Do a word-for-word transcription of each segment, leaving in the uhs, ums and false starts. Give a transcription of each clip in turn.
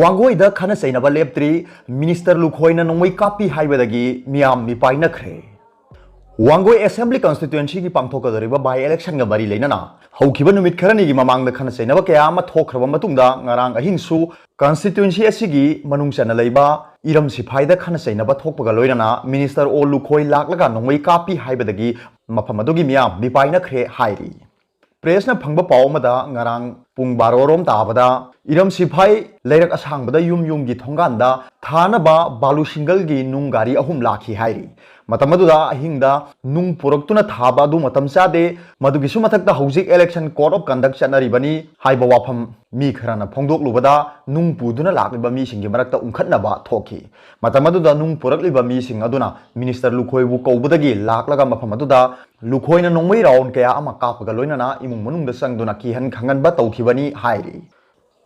ꯋꯥꯡꯒꯣꯏꯗ ꯈꯟꯅ ꯆꯩꯅꯕ ꯂꯦꯞꯇ꯭ꯔꯤ, ꯃꯤꯅꯤꯁꯇꯔ ꯂꯨꯈꯣꯏꯅ ꯅꯣꯡꯃꯩ ꯀꯥꯞꯄꯤ ꯍꯥꯏꯕꯗꯒꯤ ꯃꯤꯌꯥꯝ ꯃꯤꯄꯥꯏꯅꯈ꯭ꯔꯦ꯫ ꯋꯥꯡꯒꯣꯏ ꯑꯦꯁꯦꯝꯕ꯭ꯂꯤ ꯀꯟꯁꯇꯤꯇ꯭ꯋꯦꯟꯁꯤꯒꯤ ꯄꯥꯡꯊꯣꯛꯀꯗꯧꯔꯤꯕ ꯕꯥꯏ ꯏꯂꯦꯛꯁꯟꯒ ꯃꯔꯤ ꯂꯩꯅꯅ ꯍꯧꯈꯤꯕ ꯅꯨꯃꯤꯠ ꯈꯔꯅꯤꯒꯤ ꯃꯃꯥꯡꯗ ꯈꯟꯅ ꯆꯩꯅꯕ ꯀꯌꯥ ꯑꯃ ꯊꯣꯛꯈ꯭ꯔꯕ ꯃꯇꯨꯡꯗ, ꯉꯔꯥꯡ ꯑꯍꯤꯡꯁꯨ ꯀꯟꯁꯇꯤꯇ꯭ꯋꯦꯟꯁꯤ ꯑꯁꯤꯒꯤ ꯃꯅꯨꯡ ꯆꯟꯅ ꯂꯩꯕ ꯏꯔꯝ ꯁꯤꯐꯥꯏꯗ ꯈꯟꯅ ꯆꯩꯅꯕ ꯊꯣꯛꯄꯒ ꯂꯣꯏꯅꯅ ꯃꯤꯅꯤꯁꯇꯔ ꯑꯣ ꯂꯨꯈꯣꯏ ꯂꯥꯛꯂꯒ ꯅꯣꯡꯃꯩ ꯀꯥꯞꯄꯤ ꯍꯥꯏꯕꯗꯒꯤ ꯃꯐꯝ ꯑꯗꯨꯒꯤ ꯃꯤꯌꯥꯝ ꯃꯤꯄꯥꯏꯅꯈ꯭ꯔꯦ ꯍꯥꯏꯔꯤ꯫ ꯄ꯭ꯔꯦꯁꯅ ꯐꯪꯕ ꯄꯥꯎ ꯑꯃꯗ, ꯉꯔꯥꯡ ꯄꯨꯡ ꯕꯥꯔꯣ ꯔꯣꯝ ꯇꯥꯕꯗ ꯏꯔꯝ ꯁꯤꯐꯥꯏ ꯂꯩꯔꯛ ꯑꯁꯥꯡꯕꯗ ꯌꯨꯝ ꯌꯨꯝꯒꯤ ꯊꯣꯡꯒꯥꯟꯗ ꯊꯥꯅꯕ ꯕꯥꯂꯨ ꯁꯤꯡꯒꯜꯒꯤ ꯅꯨꯡ ꯒꯥꯔꯤ ꯑꯍꯨꯝ ꯂꯥꯛꯈꯤ ꯍꯥꯏꯔꯤ꯫ ꯃꯇꯝ ꯑꯗꯨꯗ ꯑꯍꯤꯡꯗ ꯅꯨꯡ ꯄꯨꯔꯛꯇꯨꯅ ꯊꯥꯕ ꯑꯗꯨ ꯃꯇꯝ ꯆꯥꯗꯦ꯫ ꯃꯗꯨꯒꯤꯁꯨ ꯃꯊꯛꯇ ꯍꯧꯖꯤꯛ election code of conduct ꯆꯠꯅꯔꯤꯕꯅꯤ ꯍꯥꯏꯕ ꯋꯥꯐꯝ ꯃꯤ ꯈꯔꯅ ꯐꯣꯡꯗꯣꯛꯂꯨꯕꯗ, ꯅꯨꯡ ꯄꯨꯗꯨꯅ ꯂꯥꯛꯂꯤꯕ ꯃꯤꯁꯤꯡꯒꯤ ꯃꯔꯛꯇ ꯎꯪꯈꯠꯅꯕ ꯊꯣꯛꯈꯤ꯫ ꯃꯇꯝ ꯑꯗꯨꯗ ꯅꯨꯡ ꯄꯨꯔꯛꯂꯤꯕ ꯃꯤꯁꯤꯡ ꯑꯗꯨꯅ ꯃꯤꯅꯤꯁꯇꯔ ꯂꯨꯈꯣꯏꯕꯨ ꯀꯧꯕꯗꯒꯤ ꯂꯥꯛꯂꯒ ꯃꯐꯝ ꯑꯗꯨꯗ ꯂꯨꯈꯣꯏꯅ ꯅꯣꯡꯃꯩ ꯔꯥꯎꯟ ꯀꯌꯥ ꯑꯃ ꯀꯥꯞꯄꯒ ꯂꯣꯏꯅꯅ ꯏꯃꯨꯡ ꯃꯅꯨꯡꯗ ꯆꯪꯗꯨꯅ ꯀꯤꯍꯟ ꯈꯪꯍꯟꯕ ꯇꯧꯈꯤꯕꯅꯤ ꯍꯥꯏꯔꯤ꯫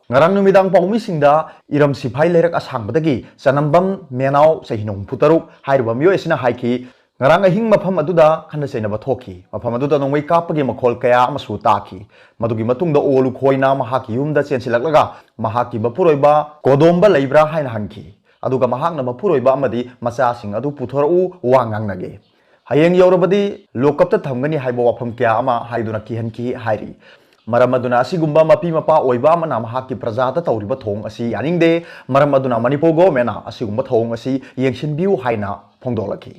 ꯉꯔꯥꯡ ꯅꯨꯃꯤꯗꯥꯡ ꯄꯥꯎꯃꯤꯁꯤꯡꯗ ꯏꯔꯝ ꯁꯤꯐꯥꯏ ꯂꯩꯔꯛ ꯑꯁꯥꯡꯕꯗꯒꯤ ꯆꯅꯝꯕꯝ ꯃꯦꯅꯥꯎ, ꯆꯍꯤ ꯍꯨꯝꯐꯨ ꯇꯔꯨꯛ ꯍꯥꯏꯔꯤꯕ ꯃꯤꯑꯣꯏ ꯑꯁꯤꯅ ꯍꯥꯏꯈꯤ, ꯉꯔꯥꯡ ꯑꯍꯤꯡ ꯃꯐꯝ ꯑꯗꯨꯗ ꯈꯟꯅ ꯆꯩꯅꯕ ꯊꯣꯛꯈꯤ꯫ ꯃꯐꯝ ꯑꯗꯨꯗ ꯅꯣꯡꯃꯩ ꯀꯥꯞꯄꯒꯤ ꯃꯈꯣꯜ ꯀꯌꯥ ꯑꯃꯁꯨ ꯇꯥꯈꯤ꯫ ꯃꯗꯨꯒꯤ ꯃꯇꯨꯡꯗ ꯑꯣ ꯂꯨꯈꯣꯏꯅ ꯃꯍꯥꯛꯀꯤ ꯌꯨꯝꯗ ꯆꯦꯟꯁꯤꯜꯂꯛꯂꯒ ꯃꯍꯥꯛꯀꯤ ꯃꯄꯨꯔꯣꯏꯕ ꯀꯣꯗꯣꯝꯕ ꯂꯩꯕ꯭ꯔꯥ ꯍꯥꯏꯅ ꯍꯪꯈꯤ꯫ ꯑꯗꯨꯒ ꯃꯍꯥꯛꯅ ꯃꯄꯨꯔꯣꯏꯕ ꯑꯃꯗꯤ ꯃꯆꯥꯁꯤꯡ ꯑꯗꯨ ꯄꯨꯊꯣꯔꯛꯎ, ꯋꯥ ꯉꯥꯡꯅꯒꯦ꯫ ꯍꯌꯦꯡ ꯌꯧꯔꯕꯗꯤ ꯂꯣꯛꯀꯞꯇ ꯊꯝꯒꯅꯤ ꯍꯥꯏꯕ ꯋꯥꯐꯝ ꯀꯌꯥ ꯑꯃ ꯍꯥꯏꯗꯨꯅ ꯀꯤꯍꯟꯈꯤ ꯍꯥꯏꯔꯤ꯫ ꯃꯔꯝ ꯑꯗꯨꯅ ꯑꯁꯤꯒꯨꯝꯕ ꯃꯄꯤ ꯃꯄꯥ ꯑꯣꯏꯕ ꯑꯃꯅ ꯃꯍꯥꯛꯀꯤ ꯄ꯭ꯔꯖꯥꯗ ꯇꯧꯔꯤꯕ ꯊꯧꯑꯣꯡ ꯑꯁꯤ ꯌꯥꯅꯤꯡꯗꯦ꯫ ꯃꯔꯝ ꯑꯗꯨꯅ ꯃꯅꯤꯄꯨꯔ ꯒꯣꯚꯔꯟꯃꯦꯟꯠꯅ ꯑꯁꯤꯒꯨꯝꯕ ꯊꯧꯑꯣꯡ ꯑꯁꯤ ꯌꯦꯡꯁꯤꯟꯕꯤꯌꯨ ꯍꯥꯏꯅ ꯐꯣꯡꯗꯣꯛꯂꯛꯈꯤ꯫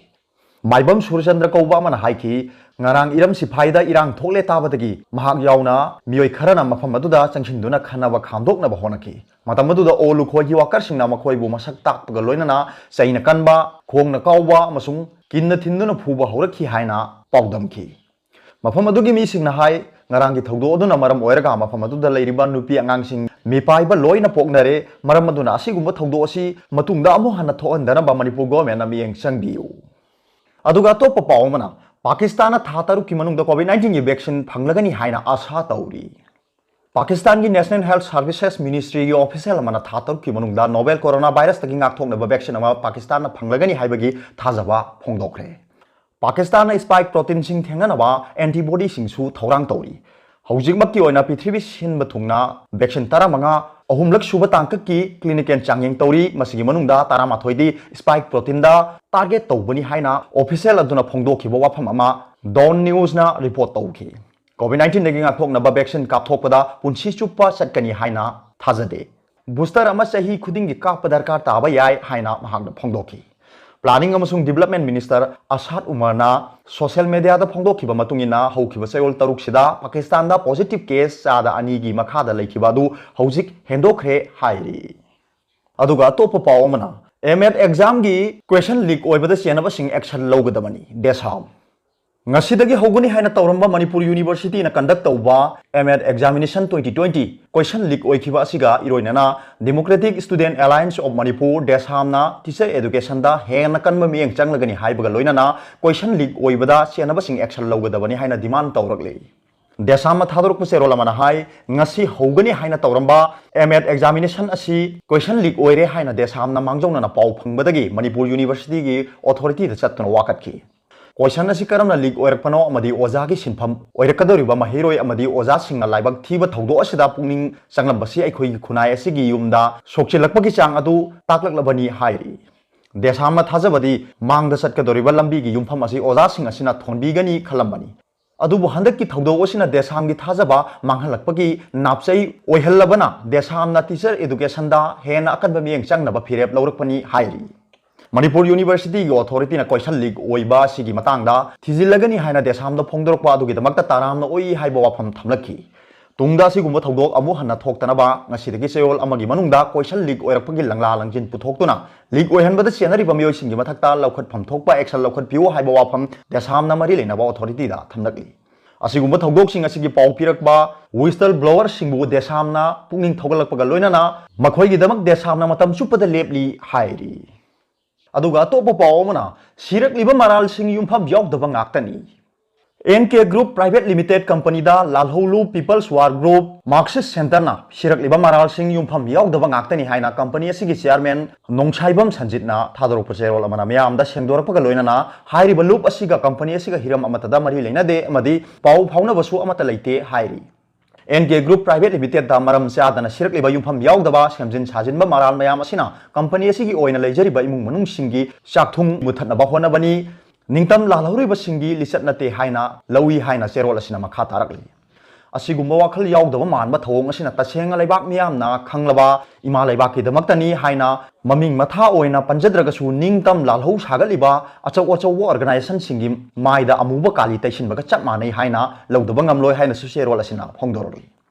ꯃꯥꯏꯕꯝ ꯁꯨꯔꯆꯟꯗ꯭ꯔ ꯀꯧꯕ ꯑꯃꯅ ꯍꯥꯏꯈꯤ, ꯉꯔꯥꯡ ꯏꯔꯝ ꯁꯤꯐꯥꯏꯗ ꯏꯔꯥꯡ ꯊꯣꯛꯂꯦ ꯇꯥꯕꯗꯒꯤ ꯃꯍꯥꯛ ꯌꯥꯎꯅ ꯃꯤꯑꯣꯏ ꯈꯔꯅ ꯃꯐꯝ ꯑꯗꯨꯗ ꯆꯪꯁꯤꯟꯗꯨꯅ ꯈꯟꯅꯕ ꯈꯥꯝꯗꯣꯛꯅꯕ ꯍꯣꯠꯅꯈꯤ꯫ ꯃꯇꯝ ꯑꯗꯨꯗ ꯑꯣ ꯂꯨꯈꯣꯏꯒꯤ ꯋꯥꯀꯔꯁꯤꯡꯅ ꯃꯈꯣꯏꯕꯨ ꯃꯁꯛ ꯇꯥꯛꯄꯒ ꯂꯣꯏꯅꯅ ꯆꯩꯅ ꯀꯟꯕ, ꯈꯣꯡꯅ ꯀꯥꯎꯕ ꯑꯃꯁꯨꯡ ꯀꯤꯟꯅ ꯊꯤꯟꯗꯨꯅ ꯐꯨꯕ ꯍꯧꯔꯛꯈꯤ ꯍꯥꯏꯅ ꯄꯥꯎꯗꯝꯈꯤ꯫ ꯃꯐꯝ ꯑꯗꯨꯒꯤ ꯃꯤꯁꯤꯡꯅ ꯍꯥꯏ, ꯉꯔꯥꯡꯒꯤ ꯊꯧꯗꯣꯛ ꯑꯗꯨꯅ ꯃꯔꯝ ꯑꯣꯏꯔꯒ ꯃꯐꯝ ꯑꯗꯨꯗ ꯂꯩꯔꯤꯕ ꯅꯨꯄꯤ ꯑꯉꯥꯡꯁꯤꯡ ꯃꯤꯄꯥꯏꯕ ꯂꯣꯏꯅ ꯄꯣꯛꯅꯔꯦ꯫ ꯃꯔꯝ ꯑꯗꯨꯅ ꯑꯁꯤꯒꯨꯝꯕ ꯊꯧꯗꯣꯛ ꯑꯁꯤ ꯃꯇꯨꯡꯗ ꯑꯃꯨꯛ ꯍꯟꯅ ꯊꯣꯛꯍꯟꯗꯅꯕ ꯃꯅꯤꯄꯨꯔ ꯒꯣꯚꯔꯟꯃꯦꯟꯠꯅ ꯃꯤꯠꯌꯦꯡ ꯆꯪꯕꯤꯌꯨ꯫ ꯑꯗꯨꯒ ꯑꯇꯣꯞꯄ ꯄꯥꯎ ꯑꯃꯅ, ꯄꯥꯀꯤꯁꯇꯥꯟꯅ ꯊꯥ ꯇꯔꯨꯛꯀꯤ ꯃꯅꯨꯡꯗ COVID nineteenꯒꯤ vaccine ꯐꯪꯂꯒꯅꯤ ꯍꯥꯏꯅ ꯑꯥꯁꯥ ꯇꯧꯔꯤ꯫ ꯄꯥꯀꯤꯁꯇꯥꯟꯒꯤ National Health Services Ministryꯒꯤ official ꯑꯃꯅ ꯊꯥ ꯇꯔꯨꯛꯀꯤ ꯃꯅꯨꯡꯗ novel coronavirusꯇꯒꯤ ꯉꯥꯛꯊꯣꯛꯅꯕ vaccine ꯑꯃ ꯄꯥꯀꯤꯁꯇꯥꯟꯅ ꯐꯪꯂꯒꯅꯤ ꯍꯥꯏꯕꯒꯤ ꯊꯥꯖꯕ ꯐꯣꯡꯗꯣꯛꯈ꯭ꯔꯦ꯫ ꯄꯥꯀꯤꯁꯇꯥꯟꯅ spike proteinꯁꯤꯡ ꯊꯦꯡꯅꯅꯕ antibodyꯁꯤꯡꯁꯨ ꯊꯧꯔꯥꯡ ꯇꯧꯔꯤ꯫ ꯍꯧꯖꯤꯛꯃꯛꯀꯤ ꯑꯣꯏꯅ ꯄ꯭ꯔꯤꯊꯤꯕꯤ ꯁꯤꯟꯕ ꯊꯨꯡꯅ vaccine ꯇꯔꯥꯃꯉꯥ ꯑꯍꯨꯝꯂꯛ ꯁꯨꯕ ꯇꯥꯡꯀꯛꯀꯤ clinical ꯆꯥꯡꯌꯦꯡ ꯇꯧꯔꯤ꯫ ꯃꯁꯤꯒꯤ ꯃꯅꯨꯡꯗ ꯇꯔꯥꯃꯥꯊꯣꯏꯗꯤ spike protein ꯗ target ꯇꯧꯕꯅꯤ ꯍꯥꯏꯅ official ꯑꯗꯨꯅ ꯐꯣꯡꯗꯣꯛꯈꯤꯕ ꯋꯥꯐꯝ ꯑꯃ Dawn News ꯅ report ꯇꯧꯈꯤ꯫ COVID nineteen ꯗꯒꯤ ꯉꯥꯛꯊꯣꯛꯅꯕ vaccine ꯀꯥꯞꯊꯣꯛꯄꯗ ꯄꯨꯟꯁꯤ ꯆꯨꯞꯄ ꯆꯠꯀꯅꯤ ꯍꯥꯏꯅ ꯊꯥꯖꯗꯦ꯫ Booster ꯑꯃ ꯆꯍꯤ ꯈꯨꯗꯤꯡꯒꯤ ꯀꯥꯞꯄ ꯗꯔꯀꯥꯔ ꯇꯥꯕ ꯌꯥꯏ ꯍꯥꯏꯅ ꯃꯍꯥꯛꯅ ꯐꯣꯡꯗꯣꯛꯈꯤ꯫ Planning ꯑꯃꯁꯨꯡ Development Minister ꯑꯁꯥꯗ ꯎꯃꯔꯅ social media ꯗ ꯐꯣꯡꯗꯣꯛꯈꯤꯕ ꯃꯇꯨꯡ ꯏꯟꯅ, ꯍꯧꯈꯤꯕ ꯆꯌꯣꯜ ꯇꯔꯨꯛꯁꯤꯗ ꯄꯥꯀꯤꯁꯇꯥꯟꯗ positive case ꯆꯥꯗ ꯑꯅꯤꯒꯤ ꯃꯈꯥꯗ ꯂꯩꯈꯤꯕ ꯑꯗꯨ ꯍꯧꯖꯤꯛ ꯍꯦꯟꯗꯣꯛꯈ꯭ꯔꯦ ꯍꯥꯏꯔꯤ꯫ ꯑꯗꯨꯒ ꯑꯇꯣꯞꯄ ꯄꯥꯎ ꯑꯃꯅ, M.Ed exam ꯒꯤ question leak ꯑꯣꯏꯕꯗ ꯆꯦꯟꯅꯕꯁꯤꯡ action ꯂꯧꯒꯗꯕꯅꯤ, ꯗꯦꯁꯥꯝ꯫ ꯉꯁꯤꯗꯒꯤ ꯍꯧꯒꯅꯤ ꯍꯥꯏꯅ ꯇꯧꯔꯝꯕ ꯃꯅꯤꯄꯨꯔ University ꯅ conduct ꯇꯧꯕ M.Ed examination twenty twenty question leak ꯑꯣꯏꯈꯤꯕ ꯑꯁꯤꯒ ꯏꯔꯣꯏꯅꯅ Democratic Student Alliance of Manipur, ꯗꯦꯁꯥꯝꯅ teacher education ꯗ ꯍꯦꯟꯅ ꯀꯟꯕ ꯃꯤꯠꯌꯦꯡ ꯆꯪꯂꯒꯅꯤ ꯍꯥꯏꯕꯒ ꯂꯣꯏꯅꯅ question leak ꯑꯣꯏꯕꯗ ꯆꯦꯟꯅꯕꯁꯤꯡ action ꯂꯧꯒꯗꯕꯅꯤ ꯍꯥꯏꯅ demand ꯇꯧꯔꯛꯂꯤ꯫ ꯗꯦꯁꯥꯝꯅ ꯊꯥꯗꯣꯔꯛꯄ ꯆꯦꯔꯣꯜ ꯑꯃꯅ ꯍꯥꯏ, ꯉꯁꯤ ꯍꯧꯒꯅꯤ ꯍꯥꯏꯅ ꯇꯧꯔꯝꯕ M.Ed examination ꯑꯁꯤ question leak ꯑꯣꯏꯔꯦ ꯍꯥꯏꯅ ꯗꯦꯁꯥꯝꯅ ꯃꯥꯡꯖꯧꯅꯅ ꯄꯥꯎ ꯐꯪꯕꯗꯒꯤ ꯃꯅꯤꯄꯨꯔ University ꯒꯤ authority ꯗ ꯆꯠꯇꯨꯅ ꯋꯥꯀꯠꯈꯤ꯫ Question ꯑꯁꯤ ꯀꯔꯝꯅ leak ꯑꯣꯏꯔꯛꯄꯅꯣ ꯑꯃꯗꯤ ꯑꯣꯖꯥꯒꯤ ꯁꯤꯟꯐꯝ ꯑꯣꯏꯔꯛꯀꯗꯧꯔꯤꯕ ꯃꯍꯩꯔꯣꯏ ꯑꯃꯗꯤ ꯑꯣꯖꯥꯁꯤꯡꯅ ꯂꯥꯏꯕꯛ ꯊꯤꯕ ꯊꯧꯗꯣꯛ ꯑꯁꯤꯗ ꯄꯨꯛꯅꯤꯡ ꯆꯪꯂꯝꯕꯁꯤ ꯑꯩꯈꯣꯏꯒꯤ ꯈꯨꯟꯅꯥꯏ ꯑꯁꯤꯒꯤ ꯌꯨꯝꯗ ꯁꯣꯛꯆꯤꯜꯂꯛꯄꯒꯤ ꯆꯥꯡ ꯑꯗꯨ ꯇꯥꯛꯂꯛꯂꯕꯅꯤ ꯍꯥꯏꯔꯤ꯫ ꯗꯦꯁꯥꯝꯅ ꯊꯥꯖꯕꯗꯤ ꯃꯥꯡꯗ ꯆꯠꯀꯗꯧꯔꯤꯕ ꯂꯝꯕꯤꯒꯤ ꯌꯨꯝꯐꯝ ꯑꯁꯤ ꯑꯣꯖꯥꯁꯤꯡ ꯑꯁꯤꯅ ꯊꯣꯟꯕꯤꯒꯅꯤ ꯈꯜꯂꯝꯕꯅꯤ꯫ ꯑꯗꯨꯕꯨ ꯍꯟꯗꯛꯀꯤ ꯊꯧꯗꯣꯛ ꯑꯁꯤꯅ ꯗꯦꯁꯥꯝꯒꯤ ꯊꯥꯖꯕ ꯃꯥꯡꯍꯜꯂꯛꯄꯒꯤ ꯅꯥꯞꯆꯩ ꯑꯣꯏꯍꯜꯂꯕꯅ ꯗꯦꯁꯥꯝꯅ teacher education ꯗ ꯍꯦꯟꯅ ꯑꯀꯟꯕ ꯃꯤꯠꯌꯦꯡ ꯆꯪꯅꯕ ꯐꯤꯔꯦꯞ ꯂꯧꯔꯛꯄꯅꯤ ꯍꯥꯏꯔꯤ꯫ ꯃꯅꯤꯄꯨꯔ University ꯒꯤ authority ꯅ question leak ꯑꯣꯏꯕ ꯑꯁꯤꯒꯤ ꯃꯇꯥꯡꯗ ꯊꯤꯖꯤꯜꯂꯒꯅꯤ ꯍꯥꯏꯅ ꯗꯦꯁꯥꯝꯗ ꯐꯣꯡꯗꯣꯔꯛꯄ ꯑꯗꯨꯒꯤꯗꯃꯛꯇ ꯇꯔꯥꯝꯅ ꯑꯣꯏ ꯍꯥꯏꯕ ꯋꯥꯐꯝ ꯊꯝꯂꯛꯈꯤ꯫ ꯇꯨꯡꯗ ꯑꯁꯤꯒꯨꯝꯕ ꯊꯧꯗꯣꯛ ꯑꯃꯨꯛ ꯍꯟꯅ ꯊꯣꯛꯇꯅꯕ ꯉꯁꯤꯗꯒꯤ ꯆꯌꯣꯜ ꯑꯃꯒꯤ ꯃꯅꯨꯡꯗ question leak ꯑꯣꯏꯔꯛꯄꯒꯤ ꯂꯪꯂꯥ ꯂꯪꯖꯤꯟ ꯄꯨꯊꯣꯛꯇꯨꯅ leak ꯑꯣꯏꯍꯟꯕꯗ ꯆꯦꯟꯅꯔꯤꯕ ꯃꯤꯑꯣꯏꯁꯤꯡꯒꯤ ꯃꯊꯛꯇ ꯂꯧꯈꯠꯐꯝ ꯊꯣꯛꯄ action ꯂꯧꯈꯠꯄꯤꯌꯨ ꯍꯥꯏꯕ ꯋꯥꯐꯝ ꯗꯦꯁꯥꯝꯅ ꯃꯔꯤ ꯂꯩꯅꯕ authority ꯗ ꯊꯝꯂꯛꯂꯤ꯫ ꯑꯁꯤꯒꯨꯝꯕ ꯊꯧꯗꯣꯛꯁꯤꯡ ꯑꯁꯤꯒꯤ ꯄꯥꯎ ꯄꯤꯔꯛꯄ whistle blower ꯁꯤꯡꯕꯨ ꯗꯦꯁꯥꯝꯅ ꯄꯨꯛꯅꯤꯡ ꯊꯧꯒꯠꯂꯛꯄꯒ ꯂꯣꯏꯅꯅ ꯃꯈꯣꯏꯒꯤꯗꯃꯛ ꯗꯦꯁꯥꯝꯅ ꯃꯇꯝ ꯆꯨꯞꯄꯗ ꯂꯦꯞꯂꯤ ꯍꯥꯏꯔꯤ꯫ ꯑꯗꯨꯒ ꯑꯇꯣꯞꯄ ꯄꯥꯎ ꯑꯃꯅ, ꯁꯤꯔꯛꯂꯤꯕ ꯃꯔꯥꯜꯁꯤꯡ ꯌꯨꯝꯐꯝ ꯌꯥꯎꯗꯕ ꯉꯥꯛꯇꯅꯤ꯫ N K Group Private Limited company ꯗ ꯂꯥꯜꯍꯧꯂꯨ People's War Group Marxist Centre ꯅ ꯁꯤꯔꯛꯂꯤꯕ ꯃꯔꯥꯜꯁꯤꯡ ꯌꯨꯝꯐꯝ ꯌꯥꯎꯗꯕ ꯉꯥꯛꯇꯅꯤ ꯍꯥꯏꯅ company ꯑꯁꯤꯒꯤ chairman ꯅꯣꯡꯁꯥꯏꯕꯝ ꯁꯟꯖꯤꯠꯅ ꯊꯥꯗꯣꯔꯛꯄ ꯆꯦꯔꯣꯜ ꯑꯃꯅ ꯃꯤꯌꯥꯝꯗ ꯁꯦꯡꯗꯣꯔꯛꯄꯒ ꯂꯣꯏꯅꯅ ꯍꯥꯏꯔꯤꯕ ꯂꯨꯞ ꯑꯁꯤꯒ company ꯑꯁꯤꯒ ꯍꯤꯔꯝ ꯑꯃꯠꯇꯗ ꯃꯔꯤ ꯂꯩꯅꯗꯦ ꯑꯃꯗꯤ ꯄꯥꯎ ꯐꯥꯎꯅꯕꯁꯨ ꯑꯃꯠꯇ ꯂꯩꯇꯦ ꯍꯥꯏꯔꯤ꯫ N K Group Private Limited ꯗ ꯃꯔꯝ ꯆꯥꯗꯅ ꯁꯤꯔꯛꯂꯤꯕ ꯌꯨꯝꯐꯝ ꯌꯥꯎꯗꯕ ꯁꯦꯝꯖꯤꯟ ꯁꯥꯖꯤꯟꯕ ꯃꯔꯥꯜ ꯃꯌꯥꯝ ꯑꯁꯤꯅ company ꯑꯁꯤꯒꯤ ꯑꯣꯏꯅ ꯂꯩꯖꯔꯤꯕ ꯏꯃꯨꯡ ꯃꯅꯨꯡꯁꯤꯡꯒꯤ ꯆꯥꯛꯊꯨꯡ ꯃꯨꯊꯠꯅꯕ ꯍꯣꯠꯅꯕꯅꯤ, ꯅꯤꯡꯇꯝ ꯂꯥꯜꯍꯧꯔꯤꯕꯁꯤꯡꯒꯤ ꯂꯤꯆꯠ ꯅꯠꯇꯦ ꯍꯥꯏꯅ ꯂꯧꯏ ꯍꯥꯏꯅ ꯆꯦꯔꯣꯜ ꯑꯁꯤꯅ ꯃꯈꯥ ꯇꯥꯔꯛꯂꯤ꯫ ꯑꯁꯤꯒꯨꯝꯕ ꯋꯥꯈꯜ ꯌꯥꯎꯗꯕ ꯃꯥꯟꯕ ꯊꯧꯑꯣꯡ ꯑꯁꯤꯅ ꯇꯁꯦꯡꯅ ꯂꯩꯕꯥꯛ ꯃꯤꯌꯥꯝꯅ ꯈꯪꯂꯕ ꯏꯃꯥ ꯂꯩꯕꯥꯛꯀꯤꯗꯃꯛꯇꯅꯤ ꯍꯥꯏꯅ ꯃꯃꯤꯡ ꯃꯊꯥ ꯑꯣꯏꯅ ꯄꯟꯖꯗ꯭ꯔꯒꯁꯨ ꯅꯤꯡꯇꯝ ꯂꯥꯜꯍꯧ ꯁꯥꯒꯠꯂꯤꯕ ꯑꯆꯧ ꯑꯆꯧꯕ organization ꯁꯤꯡꯒꯤ ꯃꯥꯏꯗ ꯑꯃꯨꯕ ꯀꯥꯂꯤ ꯇꯩꯁꯤꯟꯕꯒ ꯆꯞ ꯃꯥꯟꯅꯩ ꯍꯥꯏꯅ ꯂꯧꯗꯕ ꯉꯝꯂꯣꯏ ꯍꯥꯏꯅꯁꯨ ꯆꯦꯔꯣꯜ ꯑꯁꯤꯅ ꯐꯣꯡꯗꯣꯔꯛꯂꯤ꯫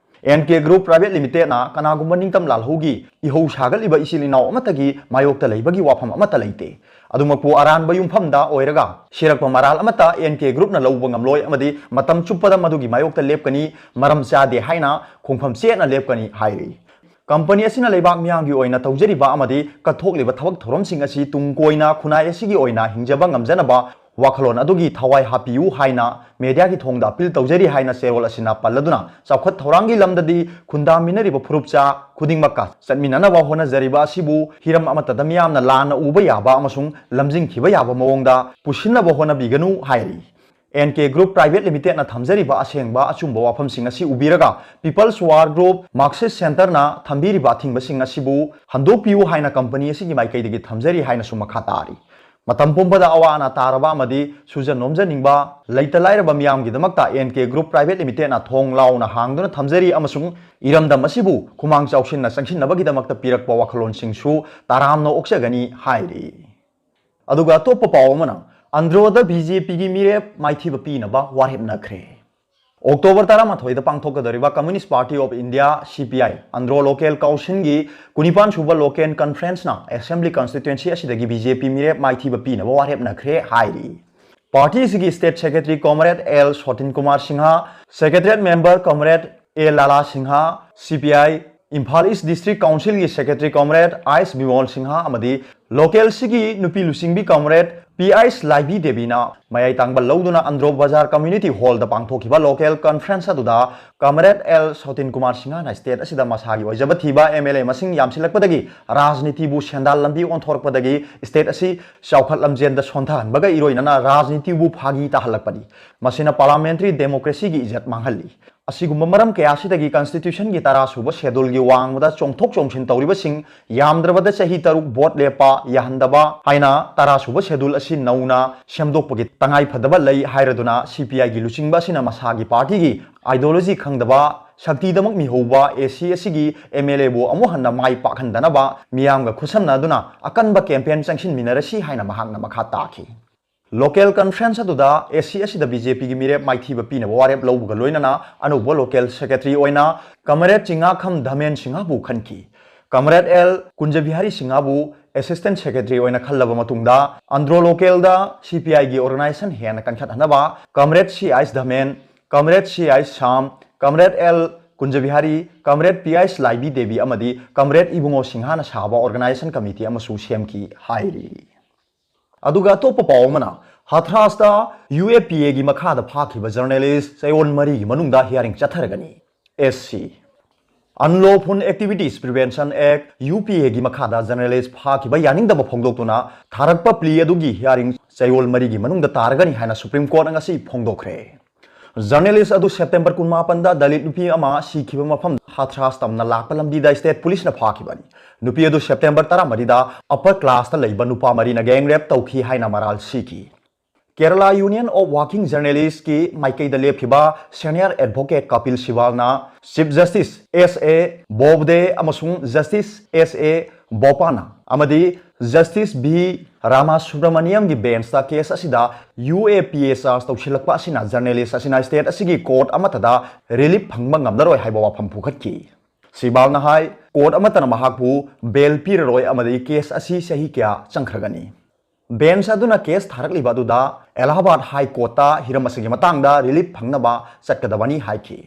N K Group Private Limited ꯅ ꯀꯅꯥꯒꯨꯝꯕ ꯅꯤꯡꯇꯝ ꯂꯥꯜꯍꯧꯒꯤ ꯏꯍꯧ ꯁꯥꯒꯠꯂꯤꯕ ꯏꯆꯤꯜ ꯏꯅꯥꯎ ꯑꯃꯠꯇꯒꯤ ꯃꯥꯌꯣꯛꯇ ꯂꯩꯕꯒꯤ ꯋꯥꯐꯝ ꯑꯃꯠꯇ ꯂꯩꯇꯦ꯫ ꯑꯗꯨꯃꯛꯄꯨ ꯑꯔꯥꯟꯕ ꯌꯨꯝꯐꯝꯗ ꯑꯣꯏꯔꯒ ꯁꯤꯔꯛꯄ ꯃꯔꯥꯜ ꯑꯃꯠꯇ ꯑꯦꯟ ꯀꯦ Group ꯅ ꯂꯧꯕ ꯉꯝꯂꯣꯏ ꯑꯃꯗꯤ ꯃꯇꯝ ꯆꯨꯞꯄꯗ ꯃꯗꯨꯒꯤ ꯃꯥꯌꯣꯛꯇ ꯂꯦꯞꯀꯅꯤ, ꯃꯔꯝ ꯆꯥꯗꯦ ꯍꯥꯏꯅ ꯈꯣꯡꯐꯝ ꯆꯦꯠꯅ ꯂꯦꯞꯀꯅꯤ ꯍꯥꯏꯔꯤ꯫ Company ꯑꯁꯤꯅ ꯂꯩꯕꯥꯛ ꯃꯤꯌꯥꯝꯒꯤ ꯑꯣꯏꯅ ꯇꯧꯖꯔꯤꯕ ꯑꯃꯗꯤ ꯀꯠꯊꯣꯛꯂꯤꯕ ꯊꯕꯛ ꯊꯧꯔꯝꯁꯤꯡ ꯑꯁꯤ ꯇꯨꯡ ꯀꯣꯏꯅ ꯈꯨꯟꯅꯥꯏ ꯑꯁꯤꯒꯤ ꯑꯣꯏꯅ ꯍꯤꯡꯖꯕ ꯉꯝꯖꯅꯕ ꯋꯥꯈꯜꯂꯣꯟ ꯑꯗꯨꯒꯤ ꯊꯋꯥꯏ ꯍꯥꯞꯄꯤꯌꯨ ꯍꯥꯏꯅ media ꯒꯤ ꯊꯣꯡꯗ appeal ꯇꯧꯖꯔꯤ ꯍꯥꯏꯅ ꯆꯦꯔꯣꯜ ꯑꯁꯤꯅ ꯄꯜꯂꯗꯨꯅ, ꯆꯥꯎꯈꯠ ꯊꯧꯔꯥꯡꯒꯤ ꯂꯝꯗꯗꯤ ꯈꯨꯟꯗꯥꯃꯤꯟꯅꯔꯤꯕ ꯐꯨꯔꯨꯞꯆꯥ ꯈꯨꯗꯤꯡꯃꯛꯀ ꯆꯠꯃꯤꯟꯅꯅꯕ ꯍꯣꯠꯅꯖꯔꯤꯕ ꯑꯁꯤꯕꯨ ꯍꯤꯔꯝ ꯑꯃꯠꯇꯗ ꯃꯤꯌꯥꯝꯅ ꯂꯥꯟꯅ ꯎꯕ ꯌꯥꯕ ꯑꯃꯁꯨꯡ ꯂꯝꯖꯤꯡꯈꯤꯕ ꯌꯥꯕ ꯃꯑꯣꯡꯗ ꯄꯨꯁꯤꯟꯅꯕ ꯍꯣꯠꯅꯕꯤꯒꯅꯨ ꯍꯥꯏꯔꯤ꯫ N K Group Private Limited ꯅ ꯊꯝꯖꯔꯤꯕ ꯑꯁꯦꯡꯕ ꯑꯆꯨꯝꯕ ꯋꯥꯐꯝꯁꯤꯡ ꯑꯁꯤ ꯎꯕꯤꯔꯒ People's War Group Marxist Centre ꯅ ꯊꯝꯕꯤꯔꯤꯕ ꯑꯊꯤꯡꯕꯁꯤꯡ ꯑꯁꯤꯕꯨ ꯍꯟꯗꯣꯛꯄꯤꯌꯨ ꯍꯥꯏꯅ company ꯑꯁꯤꯒꯤ ꯃꯥꯏꯀꯩꯗꯒꯤ ꯊꯝꯖꯔꯤ ꯍꯥꯏꯅꯁꯨ ꯃꯈꯥ ꯇꯥꯔꯤ꯫ ꯃꯇꯝ ꯄꯨꯝꯕꯗ ꯑꯋꯥ ꯑꯅꯥ ꯇꯥꯔꯕ ꯑꯃꯗꯤ ꯁꯨꯖ ꯅꯣꯝꯖꯅꯤꯡꯕ ꯂꯩꯇ ꯂꯥꯏꯔꯕ ꯃꯤꯌꯥꯝꯒꯤꯗꯃꯛꯇ N K Group Private Limited ꯅ ꯊꯣꯡ ꯂꯥꯎꯅ ꯍꯥꯡꯗꯨꯅ ꯊꯝꯖꯔꯤ ꯑꯃꯁꯨꯡ ꯏꯔꯝꯗꯝ ꯑꯁꯤꯕꯨ ꯈꯨꯃꯥꯡ ꯆꯥꯎꯁꯤꯟꯅ ꯆꯪꯁꯤꯟꯅꯕꯒꯤꯗꯃꯛꯇ ꯄꯤꯔꯛꯄ ꯋꯥꯈꯜꯂꯣꯟꯁꯤꯡꯁꯨ ꯇꯔꯥꯝꯅ ꯑꯣꯛꯆꯒꯅꯤ ꯍꯥꯏꯔꯤ꯫ ꯑꯗꯨꯒ ꯑꯇꯣꯞꯄ ꯄꯥꯎ ꯑꯃꯅ, ꯑꯟꯗ꯭ꯔꯣꯗ ꯕꯤ ꯖꯦ ꯄꯤꯒꯤ ꯃꯤꯔꯦꯞ ꯃꯥꯏꯊꯤꯕ ꯄꯤꯅꯕ ꯋꯥꯔꯦꯞꯅꯈ꯭ꯔꯦ꯫ ꯑꯣꯛꯇꯣꯕꯔ ꯇꯔꯥꯃꯥꯊꯣꯏꯗ ꯄꯥꯡꯊꯣꯛꯀꯗꯧꯔꯤꯕ Communist Party of India, C P I, Andro Local Council ꯒꯤ ꯀꯨꯟꯅꯤꯄꯥꯟ ꯁꯨꯕ Local Conference ꯅ Assembly Constituency ꯑꯁꯤꯗꯒꯤ ꯕꯤ ꯖꯦ ꯄꯤ ꯃꯤꯔꯦꯞ ꯃꯥꯏꯊꯤꯕ ꯄꯤꯅꯕ ꯋꯥꯔꯦꯞꯅꯈ꯭ꯔꯦ ꯍꯥꯏꯔꯤ꯫ Party ꯑꯁꯤꯒꯤ State Secretary Comrade L Sotin Kumar Singh, Secretariat Member Comrade A Lala Singh, C P I, Imphal East District Council ꯒꯤ Secretary Comrade ꯑꯥꯏꯁ ꯕꯤꯃꯣꯜ ꯁꯤꯡꯍ ꯑꯃꯗꯤ Local ꯁꯤꯒꯤ ꯅꯨꯄꯤ ꯂꯨꯆꯤꯡꯕꯤ Comrade ꯄꯤ ꯑꯩꯆ ꯂꯥꯏꯕꯤ ꯗꯦꯕꯤꯅ ꯃꯌꯥꯏ ꯇꯥꯡꯕ ꯂꯧꯗꯨꯅ ꯑꯟꯗ꯭ꯔꯣ ꯕꯖꯥꯔ ꯀꯝꯃ꯭ꯌꯨꯅꯤꯇꯤ ꯍꯣꯜꯗ ꯄꯥꯡꯊꯣꯛꯈꯤꯕ ꯂꯣꯀꯦꯜ ꯀꯟꯐꯔꯦꯟꯁ ꯑꯗꯨꯗ ꯀꯃꯔꯦꯗ ꯑꯦꯜ ꯁꯣꯇꯤꯟ ꯀꯨꯃꯥꯔ ꯁꯤꯡꯍꯅ ꯁ꯭ꯇꯦꯠ ꯑꯁꯤꯗ ꯃꯁꯥꯒꯤ ꯑꯣꯏꯖꯕ ꯊꯤꯕ ꯑꯦꯝ ꯑꯦꯜ ꯑꯦ ꯃꯁꯤꯡ ꯌꯥꯝꯁꯤꯜꯂꯛꯄꯗꯒꯤ ꯔꯥꯖꯅꯤꯇꯤꯕꯨ ꯁꯦꯟꯗꯥꯜ ꯂꯝꯕꯤ ꯑꯣꯟꯊꯣꯔꯛꯄꯗꯒꯤ ꯁ꯭ꯇꯦꯠ ꯑꯁꯤ ꯆꯥꯎꯈꯠ ꯂꯝꯖꯦꯟꯗ ꯁꯣꯟꯊꯍꯟꯕꯒ ꯏꯔꯣꯏꯅꯅ ꯔꯥꯖꯅꯤꯇꯤꯕꯨ ꯐꯥꯒꯤ ꯇꯥꯍꯜꯂꯛꯄꯅꯤ꯫ ꯃꯁꯤꯅ ꯄꯥꯔꯂꯥꯃꯦꯟꯇꯔꯤ ꯗꯦꯃꯣꯀ꯭ꯔꯦꯁꯤꯒꯤ ꯏꯖꯠ ꯃꯥꯡꯍꯜꯂꯤ꯫ ꯑꯁꯤꯒꯨꯝꯕ ꯃꯔꯝ ꯀꯌꯥ ꯑꯁꯤꯗꯒꯤ ꯀꯟꯁꯇꯤꯇ꯭ꯌꯨꯁꯟꯒꯤ ꯇꯔꯥ ꯁꯨꯕ ꯁꯦꯗꯨꯜꯒꯤ ꯋꯥꯡꯃꯗ ꯆꯣꯡꯊꯣꯛ ꯆꯣꯡꯁꯤꯟ ꯇꯧꯔꯤꯕꯁꯤꯡ ꯌꯥꯝꯗ꯭ꯔꯕꯗ ꯆꯍꯤ ꯇꯔꯨꯛ ꯚꯣꯠ ꯂꯦꯞꯄ ꯌꯥꯍꯟꯗꯕ ꯍꯥꯏꯅ ꯇꯔꯥ ꯁꯨꯕ ꯁꯦꯗꯨꯜ ꯑꯁꯤ ꯅꯧꯅ ꯁꯦꯝꯗꯣꯛꯄꯒꯤ ꯇꯉꯥꯏ ꯐꯗꯕ ꯂꯩ ꯍꯥꯏꯔꯗꯨꯅ ꯁꯤ ꯄꯤ ꯑꯥꯏꯒꯤ ꯂꯨꯆꯤꯡꯕ ꯑꯁꯤꯅ ꯃꯁꯥꯒꯤ ꯄꯥꯔꯇꯤꯒꯤ ꯑꯥꯏꯗꯤꯌꯣꯂꯣꯖꯤ ꯈꯪꯗꯕ, ꯁꯛꯇꯤꯗꯃꯛ ꯃꯤꯍꯧꯕ ꯑꯦ ꯁꯤ ꯑꯁꯤꯒꯤ ꯑꯦꯝ ꯑꯦꯜ ꯑꯦꯕꯨ ꯑꯃꯨꯛ ꯍꯟꯅ ꯃꯥꯏ ꯄꯥꯛꯍꯟꯗꯅꯕ ꯃꯤꯌꯥꯝꯒ ꯈꯨꯠꯁꯝꯅꯗꯨꯅ ꯑꯀꯟꯕ ꯀꯦꯝꯄꯦꯟ ꯆꯪꯁꯤꯟꯃꯤꯟꯅꯔꯁꯤ ꯍꯥꯏꯅ ꯃꯍꯥꯛꯅ ꯃꯈꯥ ꯇꯥꯈꯤ꯫ ꯂꯣꯀꯦꯜ ꯀꯟꯐꯔꯦꯟꯁ ꯑꯗꯨꯗ ꯑꯦ ꯁꯤ ꯑꯁꯤꯗ ꯕꯤ ꯖꯦ ꯄꯤꯒꯤ ꯃꯤꯔꯦꯞ ꯃꯥꯏꯊꯤꯕ ꯄꯤꯅꯕ ꯋꯥꯔꯦꯞ ꯂꯧꯕꯒ ꯂꯣꯏꯅꯅ ꯑꯅꯧꯕ ꯂꯣꯀꯦꯜ ꯁꯦꯀ꯭ꯔꯦꯇꯔꯤ ꯑꯣꯏꯅ ꯀꯃꯔꯦꯗ ꯆꯤꯡꯉꯥꯈꯝ ꯙꯃꯦꯟ ꯁꯤꯡꯍꯕꯨ ꯈꯟꯈꯤ꯫ ꯀꯃꯔꯦꯗ ꯑꯦꯜ ꯀꯨꯟꯖꯕꯤꯍꯥꯔꯤ ꯁꯤꯡꯍꯕꯨ ꯑꯦꯁꯤꯁꯇꯦꯟꯠ ꯁꯦꯀ꯭ꯔꯦꯇꯔꯤ ꯑꯣꯏꯅ ꯈꯜꯂꯕ ꯃꯇꯨꯡꯗ ꯑꯟꯗ꯭ꯔꯣ ꯂꯣꯀꯦꯜꯗ ꯁꯤ ꯄꯤ ꯑꯥꯏꯒꯤ ꯑꯣꯔꯒꯅꯥꯏꯖꯦꯁꯟ ꯍꯦꯟꯅ ꯀꯟꯈꯠꯍꯟꯅꯕ ꯀꯃꯔꯦꯗ C H Dhamen, comrade C H Sham, comrade L Kunjabihari, comrade P H Laibi Devi ꯑꯃꯗꯤ ꯀꯃꯔꯦꯗ ꯏꯕꯨꯡꯉꯣ ꯁꯤꯡꯍꯅ ꯁꯥꯕ ꯑꯣꯔꯒꯅꯥꯏꯖꯦꯁꯟ ꯀꯃꯤꯇꯤ ꯑꯃꯁꯨ ꯁꯦꯝꯈꯤ ꯍꯥꯏꯔꯤ꯫ ꯑꯗꯨꯒ ꯑꯇꯣꯞꯄ ꯄꯥꯎ ꯑꯃꯅ, ꯍꯊ꯭ꯔꯥꯁꯇ ꯌꯨ ꯑꯦ ꯄꯤ ꯑꯦꯒꯤ ꯃꯈꯥꯗ ꯐꯥꯈꯤꯕ ꯖꯔꯅꯦꯂꯤꯁ ꯆꯌꯣꯜ ꯃꯔꯤꯒꯤ ꯃꯅꯨꯡꯗ hearing ꯆꯠꯊꯔꯒꯅꯤ꯫ S C, Unlawful Activities Prevention Act, U P ꯑꯦꯒꯤ ꯃꯈꯥꯗ ꯖꯔꯅꯦꯂꯤꯁ ꯐꯥꯈꯤꯕ ꯌꯥꯅꯤꯡꯗꯕ ꯐꯣꯡꯗꯣꯛꯇꯨꯅ ꯊꯥꯔꯛꯄ ꯄ꯭ꯂꯤ ꯑꯗꯨꯒꯤ ꯍꯤꯌꯥꯔꯤꯡ ꯆꯌꯣꯜ ꯃꯔꯤꯒꯤ ꯃꯅꯨꯡꯗ ꯇꯥꯔꯒꯅꯤ ꯍꯥꯏꯅ ꯁꯨꯄ꯭ꯔꯤꯝ ꯀꯣꯔꯠꯅ ꯉꯁꯤ ꯐꯣꯡꯗꯣꯛꯈ꯭ꯔꯦ꯫ ꯖꯔꯅꯦꯂꯤꯁ ꯑꯗꯨ ꯁꯦꯞꯇꯦꯝꯕꯔ ꯀꯨꯟꯃꯥꯄꯟꯗ ꯗꯂꯤꯠ ꯅꯨꯄꯤ ꯑꯃ ꯁꯤꯈꯤꯕ ꯃꯐꯝꯗ ꯍꯊ꯭ꯔꯥꯁ ꯇꯝꯅ ꯂꯥꯛꯄ ꯂꯝꯕꯤꯗ ꯁ꯭ꯇꯦꯠ ꯄꯨꯂꯤꯁꯅ ꯐꯥꯈꯤꯕꯅꯤ꯫ ꯅꯨꯄꯤ ꯑꯗꯨ ꯁꯦꯞꯇꯦꯝꯕꯔ ꯇꯔꯥꯃꯔꯤꯗ ꯑꯄꯔ ꯀ꯭ꯂꯥꯁꯇ ꯂꯩꯕ ꯅꯨꯄꯥ ꯃꯔꯤꯅ ꯒꯦꯡ ꯔꯦꯞ ꯇꯧꯈꯤ ꯍꯥꯏꯅ ꯃꯔꯥꯜ ꯁꯤꯈꯤ꯫ ꯀꯦꯔꯂꯥ ꯌꯨꯅꯤꯌꯟ ꯑꯣꯐ ꯋꯥꯔꯀꯤꯡ ꯖꯔꯅꯦꯂꯤꯁꯀꯤ ꯃꯥꯏꯀꯩꯗ ꯂꯦꯞꯈꯤꯕ ꯁꯦꯅꯤꯌꯔ ꯑꯦꯗꯚꯣꯀꯦꯠ ꯀꯄꯤꯜ ꯁꯤꯕꯥꯜꯅ chief justice S A Bobde ꯑꯃꯁꯨꯡ ꯖꯁꯇꯤꯁ ꯑꯦꯁ ꯑꯦ ꯕꯣꯄꯥꯅ ꯑꯃꯗꯤ ꯖꯁꯇꯤꯁ ꯚꯤ ꯔꯥꯃꯥꯁꯨꯕ꯭ꯔꯃꯅꯤꯌꯝꯒꯤ ꯕꯦꯟꯁꯇ ꯀꯦꯁ ꯑꯁꯤꯗ U A P A charge ꯇꯧꯁꯤꯜꯂꯛꯄ ꯑꯁꯤꯅ ꯖꯔꯅꯦꯂꯤꯁ ꯑꯁꯤꯅ ꯁ꯭ꯇꯦꯠ ꯑꯁꯤꯒꯤ ꯀꯣꯔꯠ ꯑꯃꯠꯇꯗ ꯔꯤꯂꯤꯐ ꯐꯪꯕ ꯉꯝꯂꯔꯣꯏ ꯍꯥꯏꯕ ꯋꯥꯐꯝ ꯄꯨꯈꯠꯈꯤ꯫ ꯁꯤꯕꯥꯜꯅ ꯍꯥꯏ, ꯀꯣꯔꯠ ꯑꯃꯠꯇꯅ ꯃꯍꯥꯛꯄꯨ ꯕꯦꯜ ꯄꯤꯔꯔꯣꯏ ꯑꯃꯗꯤ ꯀꯦꯁ ꯑꯁꯤ ꯆꯍꯤ ꯀꯌꯥ ꯆꯪꯈ꯭ꯔꯒꯅꯤ꯫ ꯕꯦꯟꯁ ꯑꯗꯨꯅ ꯀꯦꯁ ꯊꯥꯔꯛꯂꯤꯕ ꯑꯗꯨꯗ ꯑꯦꯂꯥꯍꯥꯕꯥꯗ ꯍꯥꯏ ꯀꯣꯔꯠꯇ ꯍꯤꯔꯝ ꯑꯁꯤꯒꯤ ꯃꯇꯥꯡꯗ ꯔꯤꯂꯤꯐ ꯐꯪꯅꯕ ꯆꯠꯀꯗꯕꯅꯤ ꯍꯥꯏꯈꯤ꯫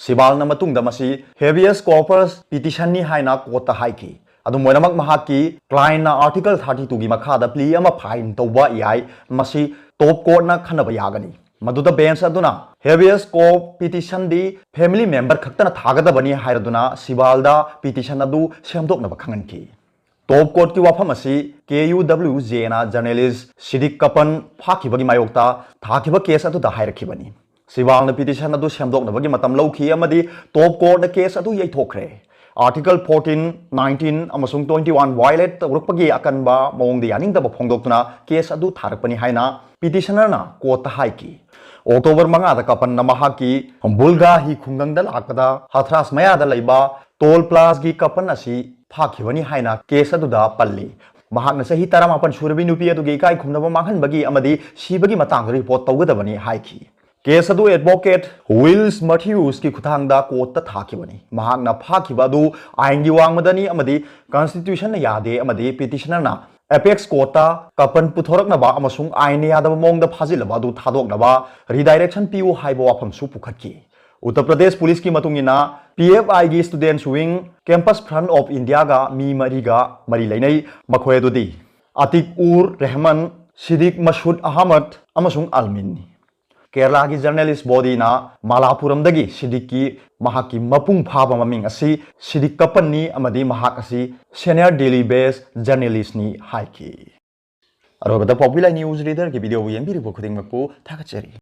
ꯁꯤꯕꯥꯜꯅ ꯃꯇꯨꯡꯗ ꯃꯁꯤ ꯍꯦꯕꯤꯌꯁ ꯀꯣꯔꯄꯁ ꯄꯤꯇꯤꯁꯟꯅꯤ ꯍꯥꯏꯅ ꯀꯣꯔꯠꯇ ꯍꯥꯏꯈꯤ꯫ ꯑꯗꯨꯝ ꯑꯣꯏꯅꯃꯛ, ꯃꯍꯥꯛꯀꯤ clientꯅ Article thirty twoꯒꯤ ꯃꯈꯥꯗ plea ꯑꯃ file ꯇꯧꯕ ꯌꯥꯏ꯫ ꯃꯁꯤ top courtꯅ ꯈꯟꯅꯕ ꯌꯥꯒꯅꯤ꯫ ꯃꯗꯨꯗ bench ꯑꯗꯨꯅ habeas corpus petitionꯗꯤ family member ꯈꯛꯇꯅ ꯊꯥꯒꯗꯕꯅꯤ ꯍꯥꯏꯔꯗꯨꯅ ꯁꯤꯕꯥꯜꯗ petition ꯑꯗꯨ ꯁꯦꯝꯗꯣꯛꯅꯕ ꯈꯪꯍꯟꯈꯤ꯫ Top courtꯀꯤ ꯋꯥꯐꯝ ꯑꯁꯤ KUWJꯅ journalist ꯁꯤꯗꯤꯛ ꯀꯄꯟ ꯐꯥꯈꯤꯕꯒꯤ ꯃꯥꯌꯣꯛꯇ ꯊꯥꯈꯤꯕ case ꯑꯗꯨꯗ ꯍꯥꯏꯔꯛꯈꯤꯕꯅꯤ꯫ ꯁꯤꯕꯥꯜꯅ petition ꯑꯗꯨ ꯁꯦꯝꯗꯣꯛꯅꯕꯒꯤ ꯃꯇꯝ ꯂꯧꯈꯤ ꯑꯃꯗꯤ top courtꯅ case ꯑꯗꯨ ꯌꯩꯊꯣꯛꯈ꯭ꯔꯦ꯫ Article fourteen, nineteen ꯑꯃꯁꯨꯡ twenty-one violate ꯇꯧꯔꯛꯄꯒꯤ ꯑꯀꯟꯕ ꯃꯑꯣꯡꯗ ꯌꯥꯅꯤꯡꯗꯕ ꯐꯣꯡꯗꯣꯛꯇꯨꯅ case ꯑꯗꯨ ꯊꯥꯔꯛꯄꯅꯤ ꯍꯥꯏꯅ petitionerꯅ courtꯇ ꯍꯥꯏꯈꯤ꯫ October ꯃꯉꯥꯗ ꯀꯄꯟꯅ ꯃꯍꯥꯛꯀꯤ ꯕꯨꯜꯒꯥꯍꯤ ꯈꯨꯡꯒꯪꯗ ꯂꯥꯛꯄꯗ ꯍꯊ꯭ꯔꯥꯁ ꯃꯌꯥꯗ ꯂꯩꯕ ꯇꯣꯜ ꯄ꯭ꯂꯥꯖꯒꯤ ꯀꯄꯟ ꯑꯁꯤ ꯐꯥꯈꯤꯕꯅꯤ ꯍꯥꯏꯅ case ꯑꯗꯨꯗ ꯄꯜꯂꯤ꯫ ꯃꯍꯥꯛꯅ ꯆꯍꯤ ꯇꯔꯥꯃꯥꯄꯟ ꯁꯨꯔꯕꯤ ꯅꯨꯄꯤ ꯑꯗꯨꯒꯤ ꯏꯀꯥꯏ ꯈꯨꯝꯅꯕ ꯃꯥꯡꯍꯟꯕꯒꯤ ꯑꯃꯗꯤ ꯁꯤꯕꯒꯤ ꯃꯇꯥꯡꯗ report ꯇꯧꯒꯗꯕꯅꯤ ꯍꯥꯏꯈꯤ꯫ Case ꯑꯗꯨ advocate Wills Matthewsꯀꯤ ꯈꯨꯠꯊꯥꯡꯗ courtꯇ ꯊꯥꯈꯤꯕꯅꯤ꯫ ꯃꯍꯥꯛꯅ ꯐꯥꯈꯤꯕ ꯑꯗꯨ ꯑꯥꯏꯟꯒꯤ ꯋꯥꯡꯃꯗꯅꯤ ꯑꯃꯗꯤ constitutionꯅ ꯌꯥꯗꯦ ꯑꯃꯗꯤ petitionerꯅ apex courtꯇ ꯀꯄꯟ ꯄꯨꯊꯣꯔꯛꯅꯕ ꯑꯃꯁꯨꯡ ꯑꯥꯏꯟꯅ ꯌꯥꯗꯕ ꯃꯑꯣꯡꯗ ꯐꯥꯖꯤꯜꯂꯕ ꯑꯗꯨ ꯊꯥꯗꯣꯛꯅꯕ redirection ꯄꯤꯌꯨ ꯍꯥꯏꯕ ꯋꯥꯐꯝꯁꯨ ꯄꯨꯈꯠꯈꯤ꯫ ꯎꯠꯇꯔ ꯄ꯭ꯔꯗꯦꯁ ꯄꯨꯂꯤꯁꯀꯤ ꯃꯇꯨꯡ ꯏꯟꯅ, PFIꯒꯤ Students Wing Campus Front of Indiaꯒ ꯃꯤ ꯃꯔꯤꯒ ꯃꯔꯤ ꯂꯩꯅꯩ꯫ ꯃꯈꯣꯏ ꯑꯗꯨꯗꯤ ꯑꯇꯤꯛ ꯎꯔ ꯔꯦꯍꯃꯟ, ꯁꯤꯗꯤꯛ ꯃꯁꯨꯗ ꯑꯍꯃꯗ ꯑꯃꯁꯨꯡ ꯑꯜꯃꯤꯟꯅꯤ꯫ ꯀꯦꯔꯂꯥꯒꯤ journalist bodyꯅ ꯃꯥꯂꯥꯄꯨꯔꯝꯗꯒꯤ ꯁꯤꯗꯤꯛꯀꯤ ꯃꯍꯥꯛꯀꯤ ꯃꯄꯨꯡ ꯐꯥꯕ ꯃꯃꯤꯡ ꯑꯁꯤ ꯁꯤꯗꯤꯛ ꯀꯄꯟꯅꯤ ꯑꯃꯗꯤ ꯃꯍꯥꯛ ꯑꯁꯤ senior Delhi based journalistꯅꯤ ꯍꯥꯏꯈꯤ꯫ ꯑꯔꯣꯏꯕꯗ Popular News Readerꯒꯤ videoꯕꯨ ꯌꯦꯡꯕꯤꯔꯤꯕ ꯈꯨꯗꯤꯡꯃꯛꯄꯨ ꯊꯥꯒꯠꯆꯔꯤ꯫